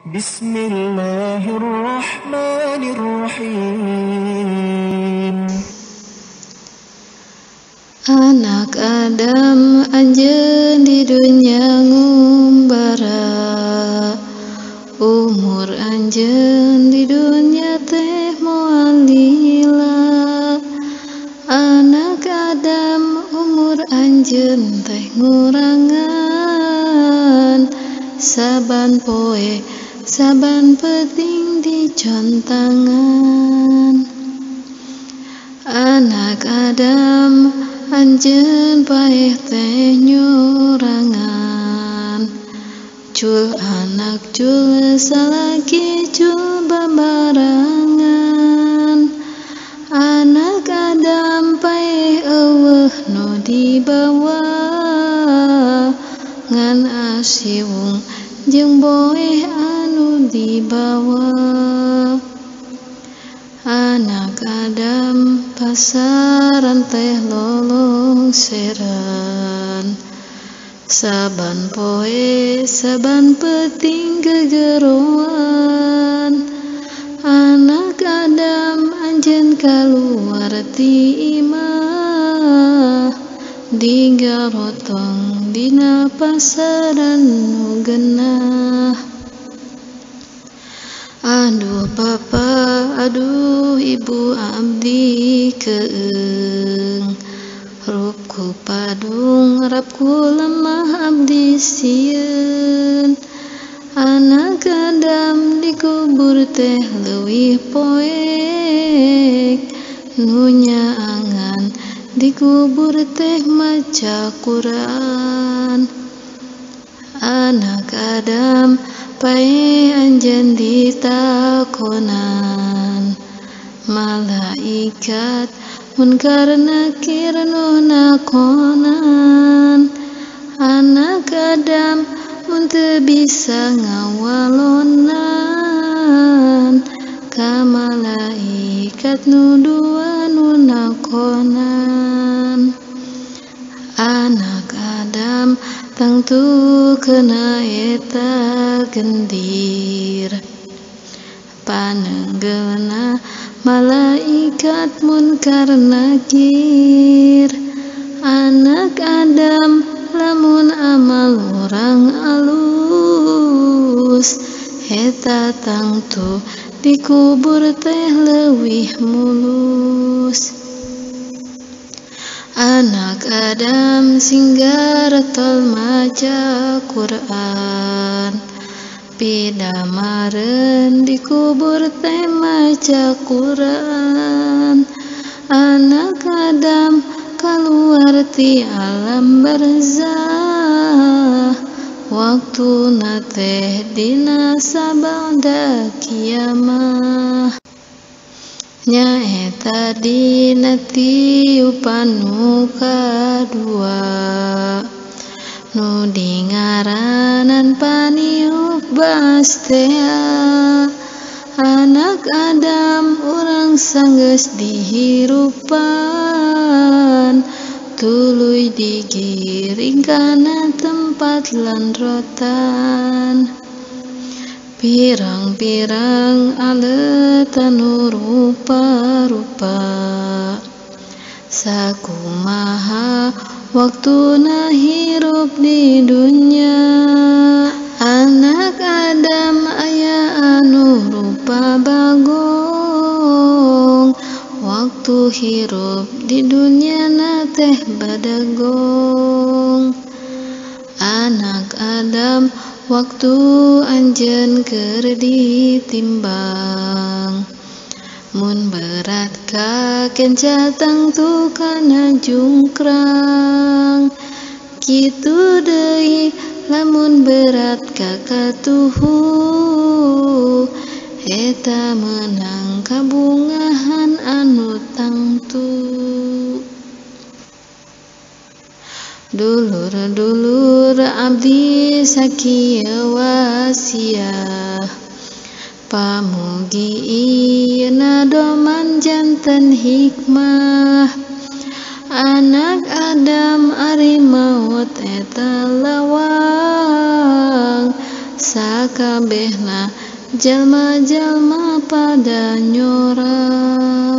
بسم الله الرحمن الرحيم. Anak Adam anjeun di dunya ngumbara, umur anjeun di dunya teh moal lila. Anak Adam umur anjeun teh ngurangan, saban poe saban peuting dicontangan. Anak Adam anjeun paeh teh nyurangan, cul anak cul salaki cul babarangan. Anak Adam paeh eueuh nu dibawa, ngan asiwung jeung boeh anu dibawa. Anak Adam pasaran teh lolongseran, saban poe saban peuting gegeroan. Anak Adam anjeun kaluar ti imah, digarotong dina pasaran nu genah. Aduh bapa, aduh ibu abdi keung, rup ku padung rap ku lemah abdi sieun. Anak Adam dikubur teh leuwih poek, nu nyaangan dikubur teh maca Quran. Anak Adam paeh anjeun ditakonan, malaikat munkar nakir nu nakonan. Anak Adam mun teu bisa ngawalonan, ka malaikat nu dua nu nakonan. Anak Adam tangtu kena eta gendir, panenggeuna malaikat munkar nakir. Anak Adam lamun amal urang alus, eta tangtu dikubur teh leuwih mulus. Anak Adam singgaretol maca Quran, pidamaren dikubur teh maca Quran. Anak Adam kaluar ti alam barzah, waktuna teh dina sabada kiamah. Nyaeta dina tiupan nu kadua, nu dingaranan paniup bastea. Anak Adam urang sanggeus dihirupan, tuluy digiring kana tempat landrotan. Pirang-pirang aletan nu rupa-rupa, sakumaha waktuna hirup di dunya. Anak Adam aya anu rupa bagong, waktu hirup di dunya na teh badagong. Anak Adam waktu anjeun keur ditimbang, mun berat kakenca tangtu kana jungkrang. Kitu deui lamun berat ka katuhu, eta meunang kabungahan anu tangtu. Dulur-dulur abdi sakieu wasiah, pamugi ieu nadoman janten hikmah. Anak Adam ari maot eta lawang, Sakabehna jalma-jalma pada nyora.